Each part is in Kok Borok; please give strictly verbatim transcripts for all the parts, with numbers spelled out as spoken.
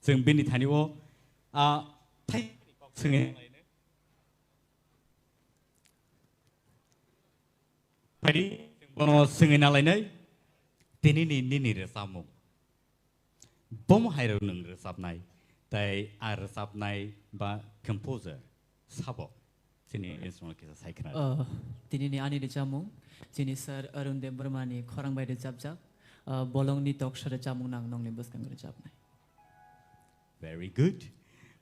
Chwng bini thani o, ah, thai kok swngwi nalainai. Phaidi, bono swngwi nalainai, tinini nini rwchapmung. Bomo hai rw nwng rwchapnai, tei a rwchapnai ba composer sabo chini instrument kisa sai khna. Ah, tinini ani rwchapmung, chini sir Arun Debbarma ni khorang bai rwchapjak, ah, Bolongni Toksa rwchapmung nang nongni bwskango rwchapnai. Very good.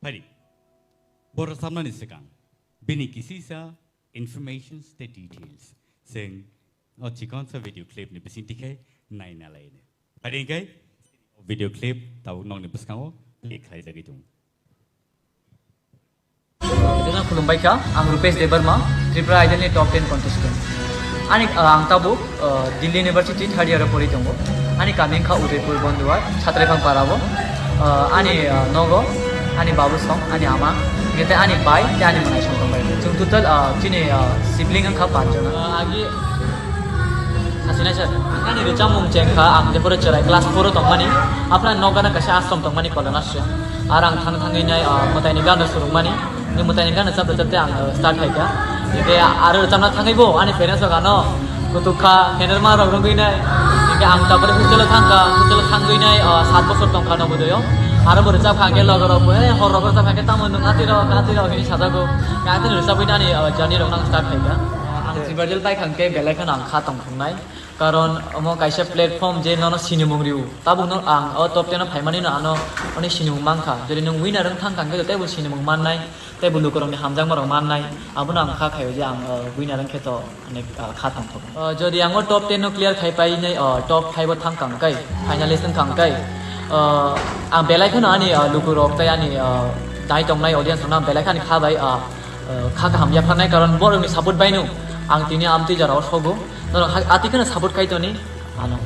Phaidi, bo rwchapnani swkang, bini kisisa informations tei details. Chwng o chikonsa video clip ni bisingtwi khe naina lainai. Phaidi hwnkhe video clip tabuk nokni bwskango play khlaijagwi tongo. Jotono khulumbai kha, ang Rupesh Debbarma, Tripura Idol ni top ten contestant. Ani, ah, ang tabuk, ah, Delhi University third year o pori tongo. Ani kami wngkha Udaipur Bonduar, Chhatraiphang para o. Ah, ani, ah, nogo, ani babu song, ani ama, hingke tei ani bai, tei ani mwnai song tongbai. Chwng total, ah, chini, ah, sibling wngkha panch jona. Ah, agi sasinai sir, ani rwchapmung chengkha, ang jephuru chwrai class four o tongmani, aphra nokgana kaisa ashram tongmani Kolonasri. Ar ang thang thangwi nai, ah, mwtaini gana surungmani. Ni mwtaini gana chapte chapte ang, eh, start khai kha. Hingke aro rwchapna thangwi bo ani parents rok ano kutuk kha, henerma rok rwgwi nai. Hingke ang tapore hostel o thang kha, hostel o thangwi nai, eh, sat bosor tong kha Navodaya o. Aro bo rwchap kha hingke loge rok bo, "Eh, hor rok rwchap kha hingke tamo nwng hati rok, hati rok," hinwi sajago. Hingke ang rwchapwi nani, eh, journey rok nang start khai kha. Ang silver medal pai kha hingke belai kheno ang kha tong thungnai. Karon omo kaisa platform je nono sinimung rio. Tabukno ang o top ten o phaimani no ano oni sinimung mankha. Jodi nwng winner wng thang kha hingke teibo sinimung mannai, teibo lukurokni hamjakmarok mannai. Abono ang kha khaio je ang, o, winner wngkhe to onek, o, kha tongthok. O, jodi ang o top ten no clear khai painai, o, top five o thang kha hingke, finalist wng kha hingke, o, ang belai kheno ani, o, lukurok tei ani, o, nai tongnai audience rokno ang belai kheno kha bai, o, o, kha kaham yapharnai, karon borokni support baino ang tini amtwi jorao sogo. Norok ha-, ati kheno support khai toni, ano.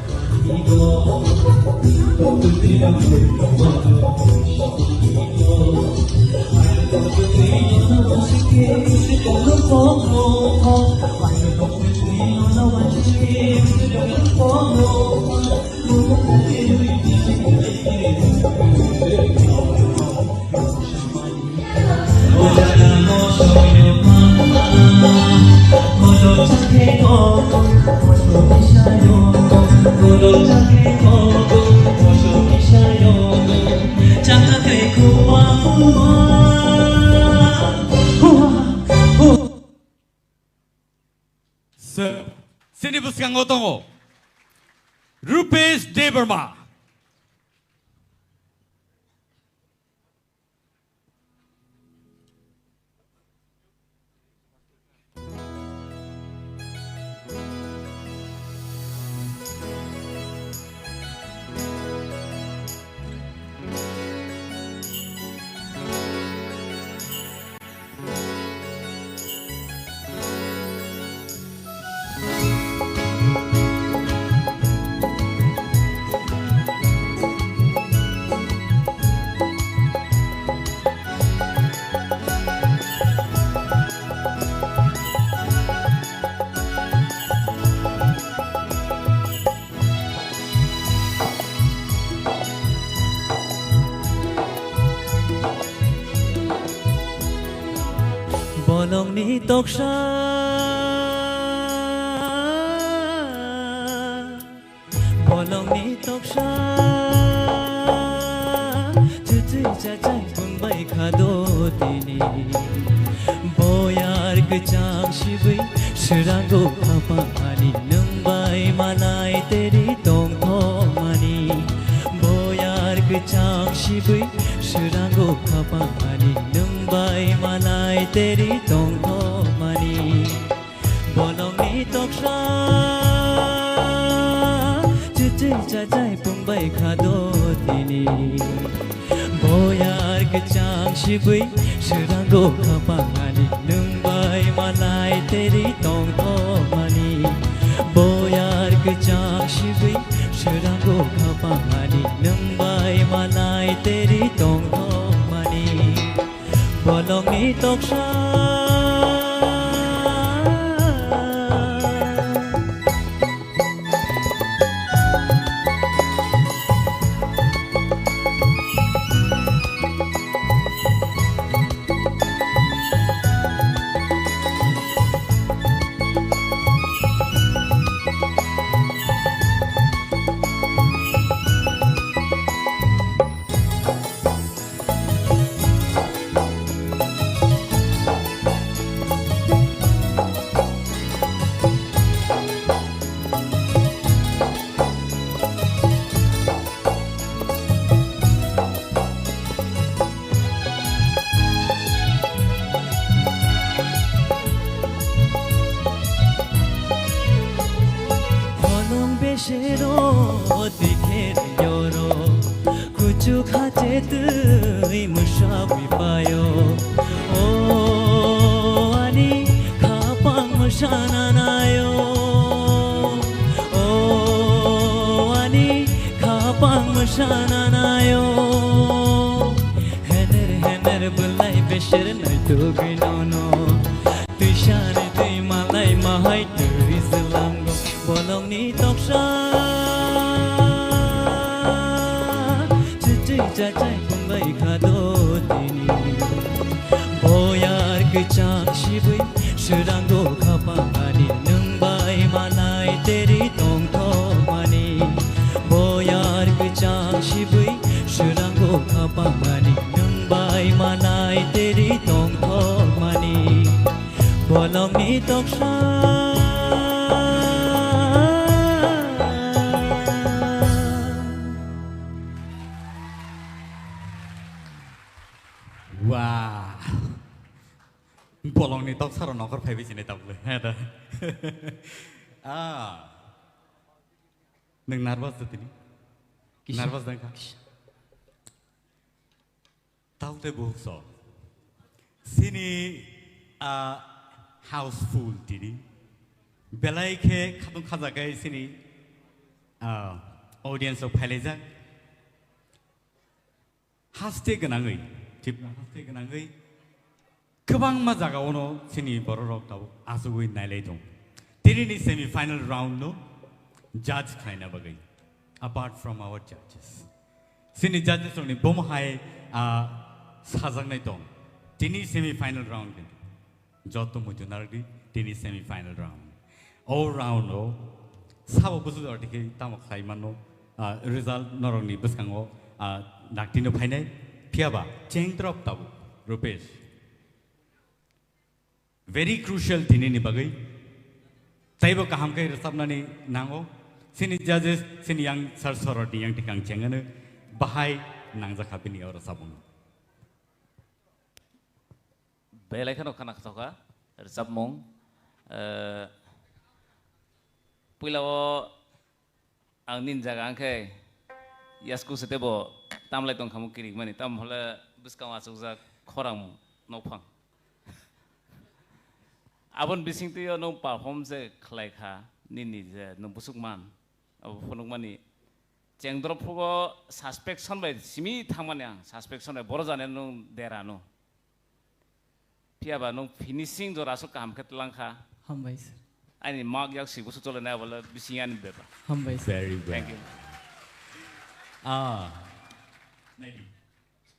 Sir, chini bwskango tongo Rupesh Debbarma. Bolongni toksa, bolongni toksa, chuchwi chachai pungbai khado tini. Boyar kwchang sibwi swrango khapang ani nwng bai malai teri tongthokmani. Boyar kwchang sibwi swrango khapang ani nwng bai malai teri tongthokmani. Bolongni toksa chuchwi chachai pungbai khado tini. Boyar kwchang sibwi swrango khapang ani nwng bai malai teri tongthokmani. Boyar kwchang sibwi swrango khapang ani nwng bai malai teri tongthokmani. Bolongni toksa. Chukha chetwi mwsabwi paio, o ani khapang mwsana naio, o ani khapang mwsana naio. Hener hener bwlai beser naitugwi nono, twisani twi malai mahai twi zlango. Bolongni toksa chwchwi chachai phungbai kha do tini. Boyar kwchang sibwi swrango khapang ani nwng bai malai teri tongthokmani. Boyar kwchang sibwi swrango khapang ani nwng bai malai teri tongthokmani. Bolongni toksa. Wow. Bolongni toksa ro nokor phaibi sini tabuk le. He da. Ah. Nang nervous da tini? Kisa. Nervous dang kha? Kisa. Taute buhukso. Sini, ah, houseful tini. Belai khe khatung khajakai sini, ah, audience rok phailaijak. Haste gwnangwi, Tripura haste gwnangwi. Kwbangma jagao no chini borok rok tabuk achugwi nailai tong. Tini ni semi final round no judge khlaina bagwi, apart from our judges. Chini judges rok ni bomo hai, ah, sajaknai tong. Tini semi final round kintu joto muitu narwkdi tini semi final round. O round o sabo busu jora dikhe tamo khlai mano, ah, result norok ni bwskango, ah, naktino phainai. Phiyaba cheng drop tabuk Rupesh. Very crucial tini ni bagwi. Taibo kaham khe rwchapnani nango. Chini judges, chini yang sir soror ni yang tikang chengano bahai nangjak kha bini o rwchapmung. Belai kheno khana kha rwchapmung. Eh, puila o Ang nini jaga ang khe yasku se tebo tamlai tong khamu kirik mani, tamo hole bwskang achukjak khorang nokphang. Aboni bising twi o nwng perform je khlai kha, nini je nwng busuk man, abo phunuk mani. Chengdrop phugo suspension bai simi thangmani ang, suspension bai boro jani nwng dera no. Phiyaba nwng finishing jora aswk kaham khe twlang kha. Hambai sir. Ani mak yak si gusu chole nai bole bising ani beba. Hambai sir. Very well. Thank you. Ah.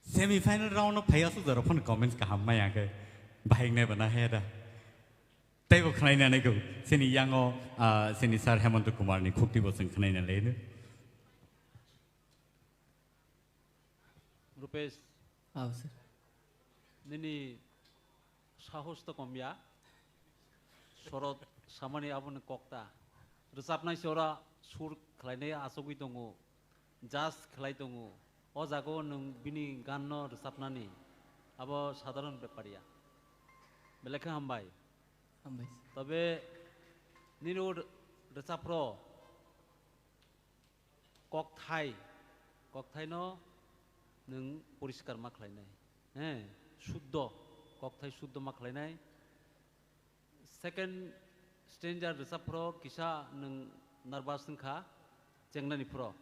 Semi final round no phai aswk jora phone comments kaham maya khe bahing nai bana he da. Teibo khnaina nai go. Sini yango, ah, sini sir Hemanta Kumar ni khukti bo sing khnaina le. Rupesh, Aw, sir. Nini sahos to komya. Sorot samani aboni kokta. Rwchapnai se ora sur khlainai achugwi tongo. Just khlai tongo. O jaga o nwng bini gan no rwchapnani. Abo sadharon bepar ya. Belai khe hambai. Hambai, sir. Tobe nini o rwchapro Kokthai, kokthaino nwng poriskar ma khlainai, he, suddo, kokthai suddo ma khlainai. Second stanza rwchap phro kisa nwng nervous wngkha, chengnani phro.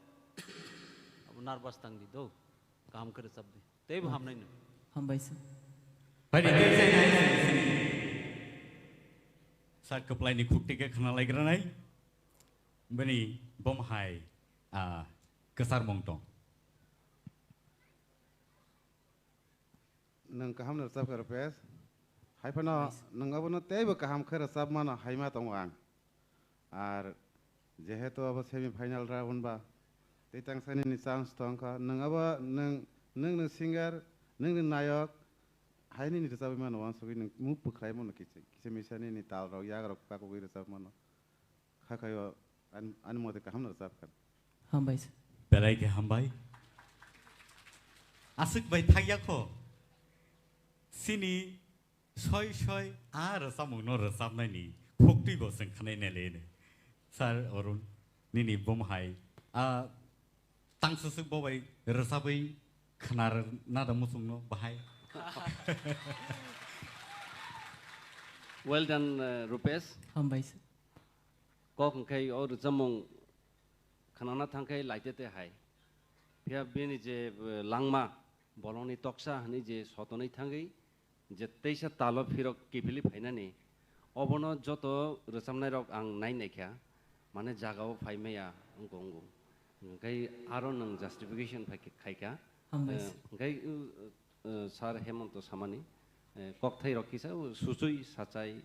Abo nervous tangdi do, kaham khe rwchapdi. Teibo hamnai nwng. Hambai sir. Bai di, tei jai nai sini. Sir kwplaini khukti khe khna laikranai. Bini bom hai, ah, kwcharmung tong. Nwng kaham no rwchap kha, Rupesh. Hai phano nwng abono teibo kaham khe rwchap mano hai ma tongo ang. Ar jehetu abo semi final round ba, tei tangsa nini chance tong kha. Nwng abo nwng, nwng ni singer, nwng ni nayok, hai nini rwchapwi mano uansugwi nwng move bo khlai mano kisa, kisa misa nini tal rok, yak rok pakugwi rwchap mano. Kha khai o ani, ani mote kaham no rwchap kha. Hambai sir. Belai khe hambai. Aswk bai thakya kho. Sini soi soi a rwchapmung no rwchapnai ni khukti bo chwng khnai nai le. Sir Arun, nini bom hai a tang swswk bo bai rwchapwi khwnar nada muchungno bahai. Well done, uh, Rupesh. Hambai sir. Kok hwnkhe o rwchapmung khwnana thangkhe laitete hai. Phiya bini je, uh, langma, bolongni toksa hwnwi je sotonwi thangwi, je teisa talo phirok kiphilwi phainani, obono joto rwchapnairok ang nai naikha, mane jagao phai maya wngkha wngo. Hwnkhe aro nwng justification phai khe-, khaikha. Hambai Eh, sir. Hwnkhe, uh, uh, Sir Hemonto samani, eh, kokthairok kisa, uh, suchui sachai,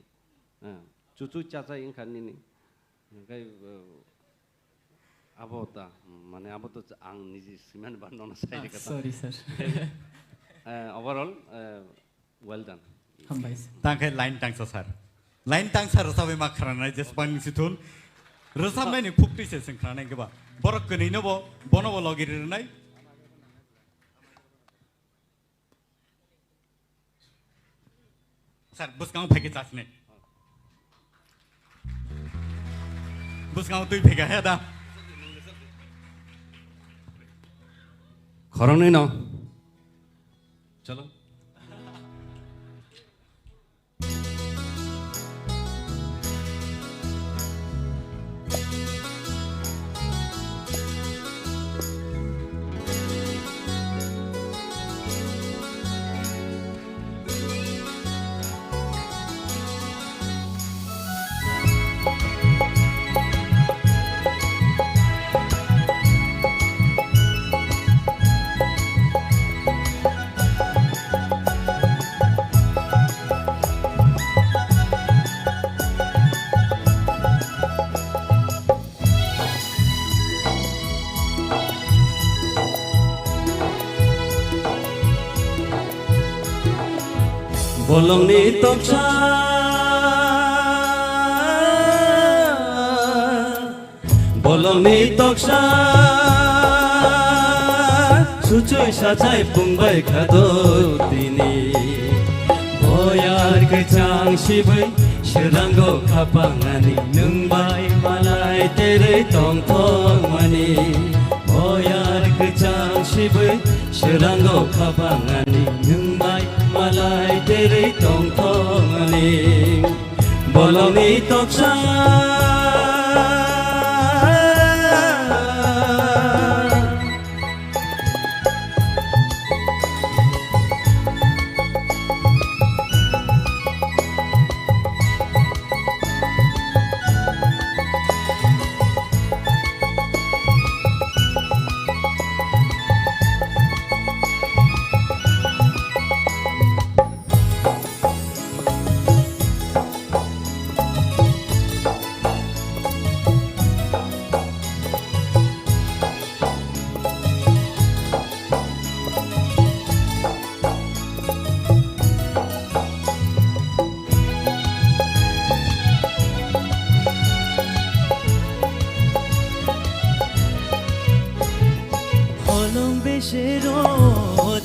eh, chuchui chachai wngkha nini. Hwnkhe, uh, Abo ta, mane abo to ang niji swimani ba nono sai Ah, rwkha ta. Sorry, sir. Eh, overall, eh, well done. Hambai sir. Tangkhe line tangsa sir. Line tangsa rwchapwi ma khranai jesbang sithun. Rwchapnaini phukti se seng khranai keba. Borok kwnwi no bo, bono bo logi rwnai. Sir, bwskango phaikhe chasni. Bwskango twi phaikha he da. Khoroknwi no. Chalo. Bolongni toksa, bolongni toksa, suchui sachai pungbai khado tini. Boyar kwchang sibui, swrango khapangani, nwng bai malai terei tongthokmani. Boyar kwchang sibui, swrango khapangani, nwng bai malai terei tongthokmani. Bolongni toksa. Holong besero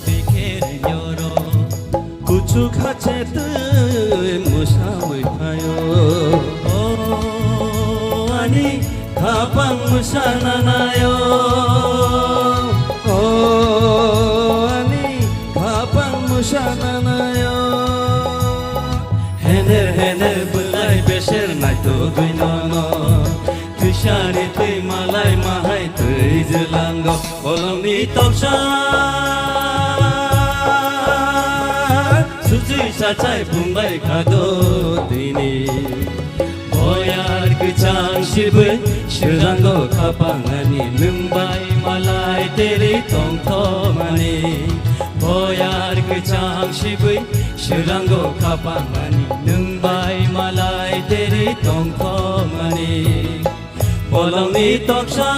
tikher nyoro. Kuchuk hache twi mwsawi phaio. O ani khapang mwsana naio. O ani khapang mwsana naio. Hener hener bwlai beser naitugwi nono. Twisani twi malai mahai twi jwlango. Bolongni toksa suchui sachai pungbai khado tini. Boyar kwchang sibui swrango khapangani nwng bai malai terei tongthokmani. Boyar kwchang sibui swrango khapangani nwng bai malai terei tongthokmani. Bolongni toksa.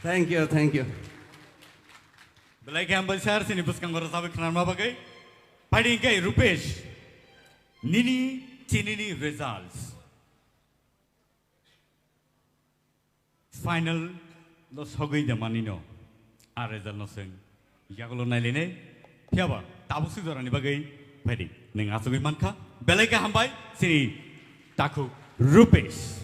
Thank you, thank you. Belai khe hambai sir, chini bwskango rwchapwi khwnarma bagwi. Phaidi hwnkhe Rupesh, nini chinini results. Final lo sogwi de manino, a result no swng yagulo nailainai. Phiyaba tabuk swi jorani bagwi phaidi nwng achugwi mankha. Belai khe hambai chini takhuk Rupesh.